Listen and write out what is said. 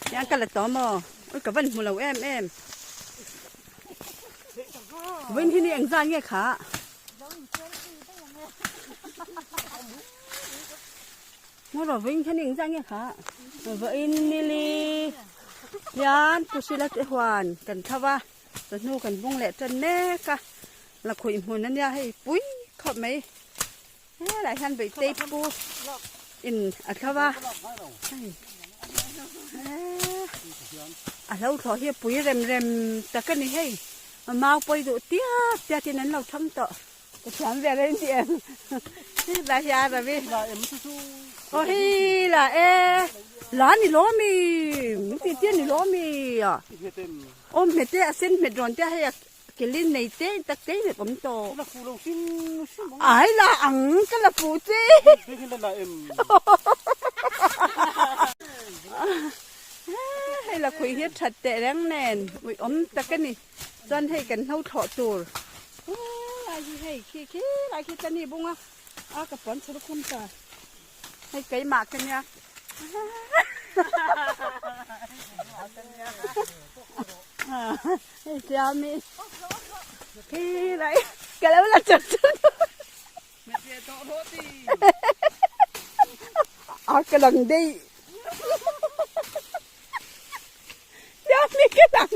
Tiang ka la tawh maw? Ui ka van hmu lo em em. Vawiin hi ni engzat nge kha? Ngaw rawh vawiin kha ni engzat nge kha? Vawiin nili hian Pu Sila te huan kan thlo a, chawhnu kan bung leh tan mek a, lakhuih hmun ania hei pui khawp mai. Helai hian Beitei pu in a thlo a, hei a hlo thlawh hi a pui rem rem tak a ni hei, a mau pawi duh tiat tiat in an lo thang tawh. Ka thiam ve reng tih em helai hi a ravi aw hi la e la ni lo mi min tih tir ni lo mi a aw hmet te a sen hmet rawn te a hei a Kelin nei te tak te in awm tawh. La fu lo hrim hrim ang. Ai la ang ka la fu che. Hei hi la la em. Hei la khuih hi that teh reng nen ui awm tak a ni. Chuan hei kan hlo thlawh tur. Helai hi hei khi khi lai khi ta ni bung a. A ka puan chhur khum ta. Hei keimah ka nia. Hei siami. Khi lai ka lo la char char. A ka lang dei. Siami ka lang.